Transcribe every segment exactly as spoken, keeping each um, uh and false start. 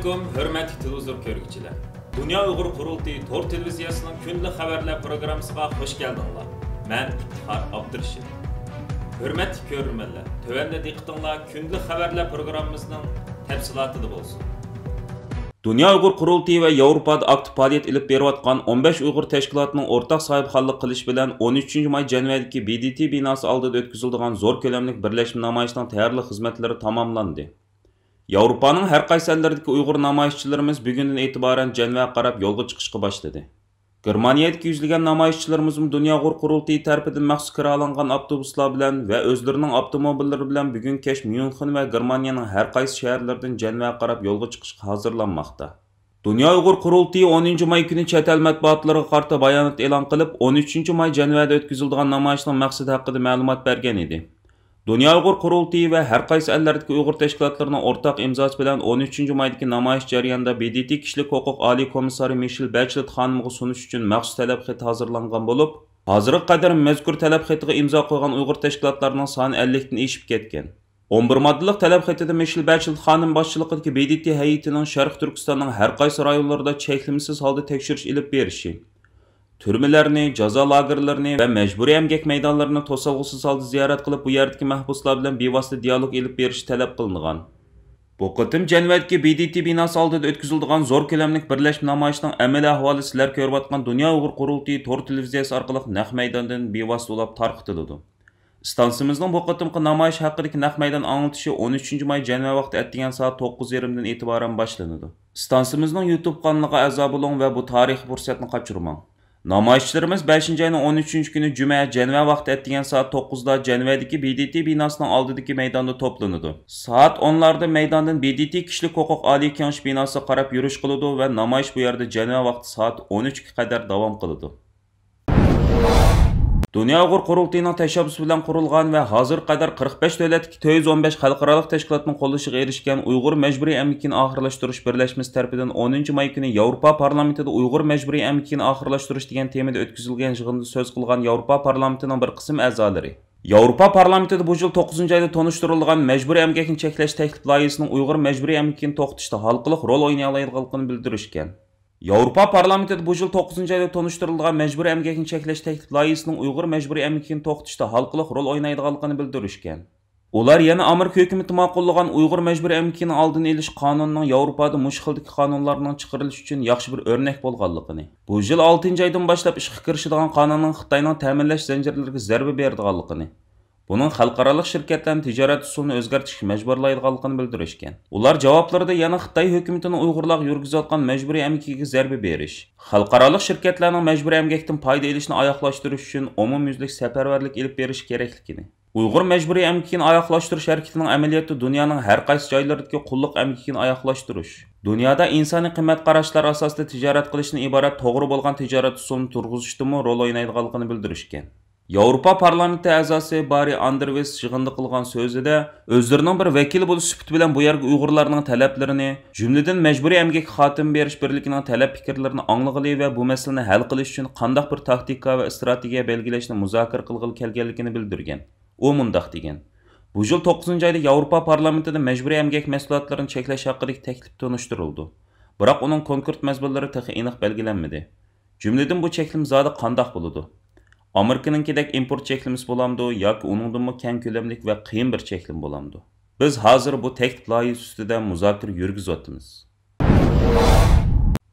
ئەلەيكۇم، ھۆرمەتلىك تېلېۋىزور كۆرگۈچىلەر! دۇنيا ئۇيغۇر قۇرۇلتىيى تور تېلېۋىزىيەسىنىڭ كۈندىلىك خەۋەرلەر پروگراممىسىغا خۇش كەلدىڭلار. مەن ئىپتىخار ئابدۇرېشىت. ھۆرمەتلىك كۆرۈرمەنلەر، تۆۋەندە دىققىتىڭلار كۈندىلىك خەۋەرلەر پروگراممىسىنىڭ تەپسىلاتىدا بولسۇن. دۇنيا ئۇيغۇر قۇرۇلتىيى ۋە ياۋروپادا ئاكتىپ پائالىيەت ئېلىپ بېرىۋاتقان ئون بەش ئۇيغۇر تەشكىلاتىنىڭ ئورتاق ساھىبخانلىق قىلىشى بىلەن ئون ئۈچىنچى ماي جەنۋەدىكى بى دى تې بىناسى ئالدىدا ئۆتكۈزۈلىدىغان زور كۆلەملىك بىرلەشمە نامايىشىنىڭ تەييارلىق خىزمەتلىرى تاماملاندى. ياۋروپانىڭ ھەر قايسى ئەللىرىدىكى ئۇيغۇر نامايىشچىلىرىمىز بۈگۈندىن ئېتىبارەن جەنۋەگە قاراپ يولغا چىقىشقا باشلىدى. گېرمانىيەدىكى يۈزلىگەن نامايىشچىلىرىمىزمۇ دۇنيا ئۇيغۇر قۇرۇلتىيى تەرىپىدىن مەخسۇس كىرالانغان ئاپتوبۇسلار بىلەن ۋە ئۆزلىرىنىڭ ئاپتوموبىللىرى بىلەن بۈگۈن كەچ ميۇنخېن ۋە گېرمانىيەنىڭ ھەر قايسى شەھەرلىرىدىن جەنۋەگە قاراپ يولغا چىقىشقا ھازىرلانماقتا. دۇنيا ئۇيغۇر قۇرۇلتىيى ئونىنچى ماي كۈنى چەت ئەل مەتبۇئاتلىرىغا قارىتا بايانات ئېلان قىلىپ، ئون ئۈچىنچى ماي جەنۋەدە ئۆتكۈزۈلىدىغان نامايىشنىڭ مەقسىتى ھەققىدە مەلۇمات بەرگەن ئىدى. دۇنيا ئۇيغۇر قۇرۇلتىيى ۋە ھەر قايسى ئەللەردىكى ئۇيغۇر تەشكىلاتلىرىنىڭ ئورتاق ئىمزاسى بىلەن ئون ئۈچىنچى مايدىكى نامايىش جەريانىدا بى دى تې كىشىلىك ھوقۇق ئالىي كومىسسارى مىشېل بەچلېت خانىمغا سۇنۇش ئۈچۈن مەخسۇس تەلەپ خېتى ھازىرلانغان بولۇپ، ھازىرغا قەدەر مەزكۇر تەلەپ خېتىغا ئىمزا قويغان ئۇيغۇر تەشكىلاتلارنىڭ سانى ئەللىكتىن ئېشىپ كەتكەن. ئون بىر ماددىلىق تەلەپ خېتىدە مىشېل بەچلېت خانىم باشچىلىقىدىكى بى دى تې ھەيئىتىنىڭ شەرقىي تۈركىستاننىڭ ھەر قايسى رايونلىرىدا چەكلىمىسىز ھالدا تەكشۈرۈش ئېلىپ بېرىشى، تۈرمىلەرنى، جازا لاگېرلىرىنى ۋە مەجبۇرىي ئەمگەك مەيدانلىرىنى توسالغۇسىز ھالدا زىيارەت قىلىپ، بۇ يەردىكى مەھبۇسلار بىلەن بىۋاسىتە دىيالوگ ئېلىپ بېرىشى تەلەپ قىلىنغان. بۇ قېتىم جەنۋەدىكى بى دى تې بىناسى ئالدىدا ئۆتكۈزۈلىدىغان زور كۆلەملىك بىرلەشمە نامايىشنىڭ ئەمەلىي ئەھۋالى سىلەر كۆرۈۋاتقان دۇنيا ئۇيغۇر قۇرۇلتىيى تور تېلېۋىزىيەسى ئارقىلىق نەق مەيداندىن بىۋاسىتە ئۇلاپ تارقىتىلىدۇ. ئىستانسىمىزنىڭ بۇ قېتىمقى نامايىش ھەققىدىكى نەق مەيدان ئاڭلىتىشى ئون ئۈچىنچى ماي جەنۋە ۋاقتى ئەتىگەن سائەت توققۇز يېرىمدىن ئېتىبارەن باشلىنىدۇ. ئىستانسىمىزنىڭ يۇتۇب قانىلىغا ئەزا بولۇڭ ۋە بۇ تارىخىي پۇرسەتنى قاچۇرماڭ. نامايىشچىلىرىمىز بەشىنچى ئاينىڭ ئون ئۈچىنچى كۈنى جۈمە جەنۋە ۋاقتى ئەتىگەن سائەت توققۇزدا جەنۋەدىكى بى دى تې بىناسىنىڭ ئالدىدىكى مەيداندا توپلىنىدۇ. سائەت ئونلاردا مەيداندىن بى دى تې كىشىلىك ھوقۇق ئالىي كېڭىشى بىناسىغا قاراپ يۈرۈش قىلىدۇ ۋە نامايىش بۇ يەردە جەنۋە ۋاقتى سائەت ئون ئۈچكە قەدەر داۋام قىلىدۇ. دۇنيا ئۇيغۇر قۇرۇلتىيىنىڭ تەشەببۇسى بىلەن قۇرۇلغان ۋە ھازىرغا قەدەر قىرىق بەش دۆلەتتىكى تۆت يۈز ئون بەش خەلقئارالىق تەشكىلاتنىڭ قوللىشىغا ئېرىشكەن ئۇيغۇر مەجبۇرىي ئەمگىكىنى ئاخىرلاشتۇرۇش بىرلەشمىسى تەرىپىدىن ئونىنچى ماي كۈنى ياۋروپا پارلامېنتىدا ئۇيغۇر مەجبۇرىي ئەمگىكىنى ئاخىرلاشتۇرۇش دېگەن تېمىدا ئۆتكۈزۈلگەن يىغىندا سۆز قىلغان ياۋروپا پارلامېنتىنىڭ بىر قىسىم ئەزالىرى، ياۋروپا پارلامېنتىدا بۇ يىل توققۇزىنچى ئايدا تونۇشتۇرۇلغان مەجبۇرىي ئەمگەكنى چەكلەش تەكلىپ لايىھىسىنىڭ ئۇيغۇر مەجبۇرىي ئەمگىكىنى توختىتىشتا ھالقىلىق رول ئوينىيالايدىغانلىقىنى بىلدۈرۈشكەن. ياۋروپا پارلامېنتىدا بۇ يىل توققۇزىنچى ئايدا تونۇشتۇرۇلغان مەجبۇرىي ئەمگەكنى چەكلەش تەكلىپ لايىھىسىنىڭ ئۇيغۇر مەجبۇرىي ئەمگىكىنى توختىتىشتا ھالقىلىق رول ئوينايدىغانلىقىنى بىلدۈرۈشكەن. ئۇلار يەنە ئامېرىكا ھۆكۈمىتى ماقۇللىغان ئۇيغۇر مەجبۇرىي ئەمگىكىنىڭ ئالدىنى ئېلىش قانۇنىنىڭ ياۋروپادا مۇشۇ خىلدىكى قانۇنلارنىڭ چىقىرىلىشى ئۈچۈن ياخشى بىر ئۆرنەك بولغانلىقىنى، بۇ يىل ئالتىنچى ئايدىن باشلاپ ئىشقا كىرىشىدىغان قانۇننىڭ خىتاينىڭ تەمىنلەش زەنجىرلىرىگە زەربە بېرىدىغانلىقىنى، بۇنىڭ خەلقئارالىق شىركەتلەرنى تىجارەت ئۇسۇلىنى ئۆزگەرتىشكە مەجبۇرلايدىغانلىقىنى بىلدۈرۈشكەن. ئۇلار جاۋابلىرىدا يەنە خىتاي ھۆكۈمىتىنىڭ ئۇيغۇرلارغا يۈرگۈزۈۋاتقان مەجبۇرىي ئەمگىكىگە زەربە بېرىش، خەلقئارالىق شىركەتلەرنىڭ مەجبۇرىي ئەمگەكتىن پايدا ئېلىشىنى ئاياغلاشتۇرۇش ئۈچۈن ئومۇميۈزلۈك سەپەرۋەرلىك ئېلىپ بېرىشى كېرەكلىكىنى، ئۇيغۇر مەجبۇرىي ئەمگىكىنى ئاياغلاشتۇرۇش ھەرىكىتىنىڭ ئەمەلىيەتتە دۇنيانىڭ ھەر قايسى جايلىرىدىكى قۇللۇق ئەمگىكىنى ئاياغلاشتۇرۇش، دۇنيادا ئىنسانىي قىممەت قاراشلار ئاساسىدا تىجارەت قىلىشتىن ئىبارەت توغرا بولغان تىجارەت ئۇسۇلىنى تۇرغۇزۇشتىمۇ رول ئوينايدىغانلىقىنى بىلدۈرۈشكەن. ياۋروپا پارلامېنتى ئەزاسى بارى ئاندروۋىس يىغىندا قىلغان سۆزىدە، ئۆزلىرىنىڭ بىر ۋەكىلى بولۇش سۈپىتى بىلەن بۇ يەرگە ئۇيغۇرلارنىڭ تەلەپلىرىنى، جۈملىدىن مەجبۇرىي ئەمگەككە خاتىمە بېرىش بىرلىكىنىڭ تەلەپ پىكىرلىرىنى ئاڭلىغىلى ۋە بۇ مەسىلىنى ھەل قىلىش ئۈچۈن قانداق بىر تاكتىكا ۋە ئىستراتېگىيە بەلگىلەشنى مۇزاكىرە قىلغىلى كەلگەنلىكىنى بىلدۈرگەن. ئۇ مۇنداق دېگەن: بۇ يىل توققۇزىنچى ئايدا ياۋروپا پارلامېنتىدا مەجبۇرىي ئەمگەك مەھسۇلاتلىرىنى چەكلەش ھەققىدىكى تەكلىپ تونۇشتۇرۇلىدۇ. بىراق ئۇنىڭ كونكرېت مەزمۇنلىرى تېخى ئېنىق بەلگىلەنمىدى. جۈملىدىن بۇ چەكلىمە زادى قانداق بولىدۇ؟ ئامېرىكىنىڭكىدەك ئىمپورت چەكلىمىسى بولامدۇ ياكى ئۇنىڭدىنمۇ كەڭ كۆلەملىك ۋە قىيىن بىر چەكلىمە بولامدۇ؟ بىز ھازىر بۇ تەكلىپ لايىھىسى ئۈستىدە مۇزاكىرە يۈرگۈزۈۋاتىمىز.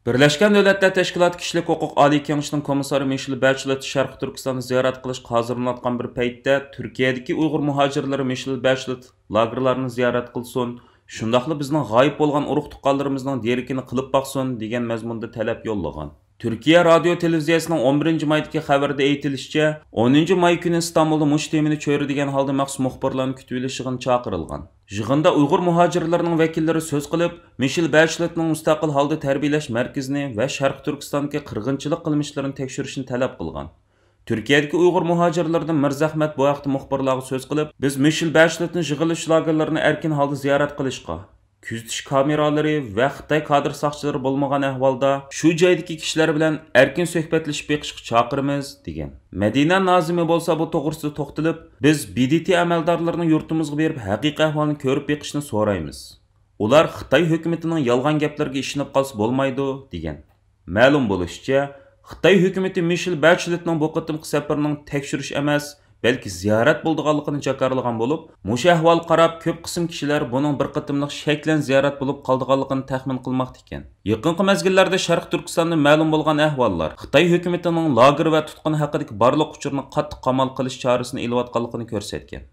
بىرلەشكەن دۆلەتلەر تەشكىلاتى كىشىلىك ھوقۇق ئالىي كېڭىشىنىڭ كومىسسارى مىشېل بەچلېت شەرقىي تۈركىستاندا زىيارەت قىلىشقا ھازىرلىنىۋاتقان بىر پەيتتە، تۈركىيەدىكى ئۇيغۇر مۇھاجىرلىرى مىشېل بەچلېت لاگېرلارنى زىيارەت قىلسۇن، شۇنداقلا بىزنىڭ غايىب بولغان ئۇرۇق-تۇغقانلىرىمىزنىڭ دېرىكىنى قىلىپ باقسۇن، دېگەن مەزمۇندا تەلەپ يوللىغان. تۈركىيە رادىيو تېلېۋىزىيەسىنىڭ ئون بىرىنچى مايدىكى خەۋىرىدە ئېيتىلىشىچە، ئونىنچى ماي كۈنى ئىستانبۇلدا مۇشۇ تېمىنى چۆرىدىگەن ھالدا مەخسۇس مۇخبىرلارنى كۈتۈۋېلىش يىغىنى چاقىرىلغان. يىغىندا ئۇيغۇر مۇھاجىرلىرىنىڭ ۋەكىللىرى سۆز قىلىپ، مىشېل بەچلېتنىڭ مۇستەقىل ھالدا تەربىيەلەش مەركىزىنى ۋە شەرقىي تۈركىستاندىكى قىرغىنچىلىق قىلمىشلىرىنى تەكشۈرۈشنى تەلەپ قىلغان. تۈركىيەدىكى ئۇيغۇر مۇھاجىرلىرىدىن مىرزەخمەت بۇ ھەقتە مۇخبىرلارغا سۆز قىلىپ، بىز مىشېل بەچلېتنى يىغىلىش لاگېرلىرىنى ئەركىن ھالدا زىيارەت قىلىشقا، كۆزىتىش كامېرالىرى ۋە خىتاي كادىر ساقچىلىرى بولمىغان ئەھۋالدا، شۇ جايدىكى كىشىلەر بىلەن ئەركىن سۆھبەتلىشىپ بېقىشقا چاقىرىمىز، دېگەن. مەدىنە نازىمى بولسا بۇ توغرىسىدا توختىلىپ، بىز بې دې تې ئەمەلدارلىرىنى يۇرتىمىزغا بېرىپ، ھەقىقىي ئەھۋالنى كۆرۈپ بېقىشنى سورايمىز. ئۇلار خىتاي ھۆكۈمىتىنىڭ يالغان گەپلىرىگە ئىشىنىپ قالسا بولمايدۇ، دېگەن. مەلۇم بولۇشىچە، خىتاي ھۆكۈمىتى مىشېل بەچلېتنىڭ بۇ قېتىمقى سەپىرىنىڭ تەكشۈرۈش ئەمەس، بەلكى زىيارەت بولىدىغانلىقىنى جاكارلىغان بولۇپ، مۇشۇ ئەھۋالغا قاراپ كۆپ قىسىم كىشىلەر بۇنىڭ بىر قېتىملىق شەكلەن زىيارەت بولۇپ قالىدىغانلىقىنى تەخمىن قىلماقتا ئىكەن. يېقىنقى مەزگىللەردە شەرقىي تۈركىستاندا مەلۇم بولغان ئەھۋاللار خىتاي ھۆكۈمىتىنىڭ لاگېر ۋە تۇتقۇن ھەققىدىكى بارلىق ئۇچۇرنى قاتتىق قامال قىلىش چارىسىنى ئېلىۋاتقانلىقىنى كۆرسەتكەن.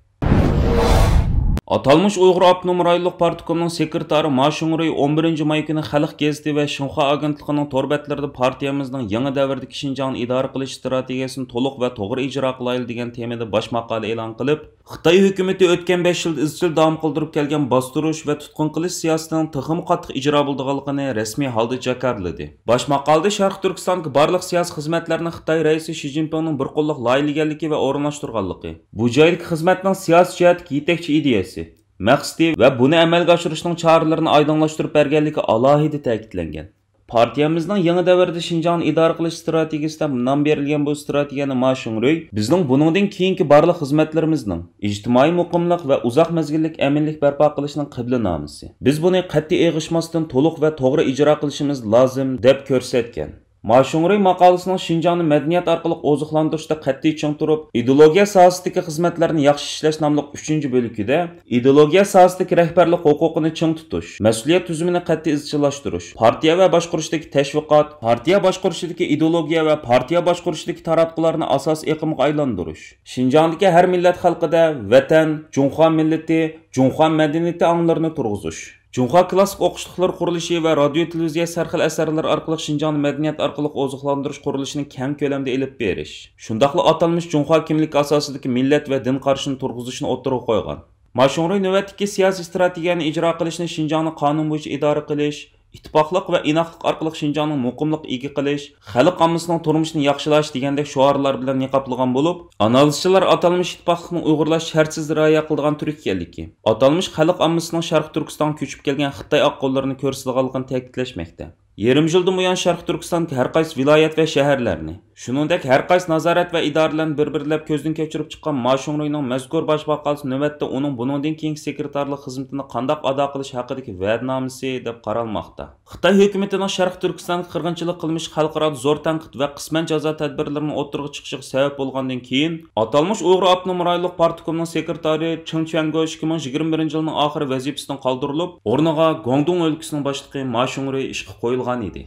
ئاتالمىش ئۇيغۇر ئاپتونوم رايونلۇق پارتكومنىڭ سېكرېتارى ما شۇڭرۇي ئون بىرىنچى ماي كۈنى خەلق گېزىتى ۋە شىنخۇا ئاگېنتلىقىنىڭ تور بەتلىرىدە پارتىيەمىزنىڭ يېڭى دەۋردىكى شىنجاڭنى ئىدارە قىلىش ئىستراتېگىيەسىنى تولۇق ۋە توغرا ئىجرا قىلايلى دېگەن تېمىدا باش ماقالە ئېلان قىلىپ، خىتاي ھۆكۈمىتى ئۆتكەن بەش يىلدا ئىزچىل داۋام قىلدۇرۇپ كەلگەن باستۇرۇش ۋە تۇتقۇن قىلىش سىياسىتىنىڭ تېخىمۇ قاتتىق ئىجرا بولىدىغانلىقىنى رەسمىي ھالدا جاكارلىدى. باش ماقالىدە شەرقىي تۈركىستاندىكى بارلىق سىياسىي خىزمەتلەرنى خىتاي رەئىسى شى جىنپىڭنىڭ بىر قوللۇق لايىھىلىگەنلىكى ۋە ئورۇنلاشتۇرغانلىقى، بۇ جايدىكى خىزمەتنىڭ سىياسىي جەھەتتىكى يېتەكچى ئىدىيەسى، مەقسىتى ۋە بۇنى ئەمەلگە ئاشۇرۇشنىڭ چارىلىرىنى ئايدىڭلاشتۇرۇپ بەرگەنلىكى ئالاھىدە تەكىتلەنگەن. پارتىيەمىزنىڭ يېڭى دەۋردە شىنجاڭنى ئىدارە قىلىش ئىستراتېگىيىسى دەپ نام بېرىلگەن بۇ ئىستراتېگىيەنى ما شۇڭرۇي بىزنىڭ بۇنىڭدىن كېيىنكى بارلىق خىزمەتلىرىمىزنىڭ ئىجتىمائىي مۇقىملىق ۋە ئۇزاق مەزگىللىك ئەمىنلىك بەرپا قىلىشنىڭ قىبلىنامىسى. بىز بۇنى قەتئىي ئېغىشماستىن تولۇق ۋە توغرا ئىجرا قىلىشىمىز لازىم، دەپ كۆرسەتكەن. ما شۇڭرۇي ماقالىسىنىڭ شىنجاڭنى مەدەنىيەت ئارقىلىق ئوزۇقلاندۇرۇشتا قەتئىي چىڭ تۇرۇپ، ئىدېئولوگىيە ساھەسىدىكى خىزمەتلەرنى ياخشى ئىشلەش ناملىق ئۈچىنچى بۆلىكىدە ئىدېئولوگىيە ساھەسىدىكى رەھبەرلىك ھوقۇقىنى چىڭ تۇتۇش، مەسئۇلىيەت تۈزۈمىنى قەتئىي ئىزچىللاشتۇرۇش، پارتىيە ۋە باشقۇرۇشتىكى تەشۋىقات، پارتىيە باشقۇرۇشىدىكى ئىدېئولوگىيە ۋە پارتىيە باشقۇرۇشىدىكى تاراتقۇلارنى ئاساسىي ئېقىمغا ئايلاندۇرۇش، شىنجاڭدىكى ھەر مىللەت خەلقىدە ۋەتەن، جۇڭخۇا مىللىتى، جۇڭخۇا مەدەنىيىتى ئاڭلىرىنى تۇرغۇزۇش، جۇڭخۇا كلاسسىك ئوقۇتۇشلۇقلىرى قۇرۇلۇشى ۋە رادىيو، تېلېۋىزىيە سەرخىل ئەسەرلىرى ئارقىلىق شىنجاڭنى مەدەنىيەت ئارقىلىق ئوزۇقلاندۇرۇش قۇرۇلۇشىنى كەڭ كۆلەمدە ئېلىپ بېرىش، شۇنداقلا ئاتالمىش جۇڭخۇا كىملىكى ئاساسىدىكى مىللەت ۋە دىن قارىشىنى تۇرغۇزۇشنى ئوتتۇرىغا قويغان. ما شۇڭرۇي نۆۋەتتىكى سىياسىي ئىستراتېگىيەنى ئىجرا قىلىشنى شىنجاڭنى قانۇن بويىچە ئىدارە قىلىش، ئىتتىپاقلىق ۋە ئىناقلىق ئارقىلىق شىنجاڭنىڭ مۇقىملىققا ئىگە قىلىش، خەلق ئاممىسىنىڭ تۇرمۇشىنى ياخشىلاش دېگەندەك شوئارلار بىلەن نىقابلىغان بولۇپ، ئانالىزچىلار ئاتالمىش ئىتتىپاقلىقنىڭ ئۇيغۇرلار شەرتسىز رىئايە قىلىدىغان تۈرى ئىكەنلىكى، ئاتالمىش خەلق ئاممىسىنىڭ شەرقىي تۈركىستانغا كۆچۈپ كەلگەن خىتاي ئاققۇنلىرىنى كۆرسىتىدىغانلىقىنى تەكىتلەشمەكتە. يېرىم يىلدىن بۇيان شەرقىي تۈركىستاندىكى ھەر قايسى ۋىلايەت ۋە شەھەرلەرنى، شۇنىڭدەك ھەر قايسى نازارەت ۋە ئىدارىلەرنى بىر-بىرلەپ كۆزدىن كەچۈرۈپ چىققان ما شۇڭرۇينىڭ مەزكۇر باش ماقالىسى نۆۋەتتە ئۇنىڭ بۇنىڭدىن كېيىنكى سېكرېتارلىق خىزمىتىنى قانداق ئادا قىلىش ھەققىدىكى ۋەدىنامىسى دەپ قارالماقتا. خىتاي ھۆكۈمىتىنىڭ شەرقىي تۈركىستاندىكى قىرغىنچىلىق قىلمىشى خەلقئارادا زور تەنقىد ۋە قىسمەن جازا تەدبىرلىرىنىڭ ئوتتۇرىغا چىقىشىغا سەۋەب بولغاندىن كېيىن، ئاتالمىش ئۇيغۇر ئاپتونوم رايونلۇق پارتكومنىڭ سېكرېتارى چېڭ چۈەنگوش ئىككى مىڭ يىگىرمە بىرىنچى يىلنىڭ ئاخىرى ۋەزىپىسىدىن قالدۇرۇلۇپ، ئورنىغا گۇاڭدۇڭ ئۆلكىسىنىڭ باشلىقى ما شۇڭرۇي ئىشقا قويۇلغان ئىدى.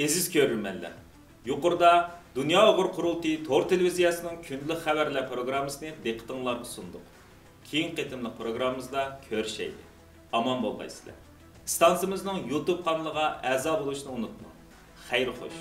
ئەزىز كۆرۈرمەنلەر، يۇقىرىدا دۇنيا ئۇيغۇر قۇرۇلتىيى تور تېلېۋىزىيەسىنىڭ كۈندىلىك خەۋەرلەر پروگراممىسىنى دىققىتىڭلارغا سۇندۇق. كېيىنكى قېتىملىق پروگراممىمىزدا كۆرۈشەيلى. ئامان بولغايسىلەر. ئىستانسىمىزنىڭ يۇتۇب قانىلىغا ئەزا بولۇشنى ئۇنتۇماڭ. خەير خوش.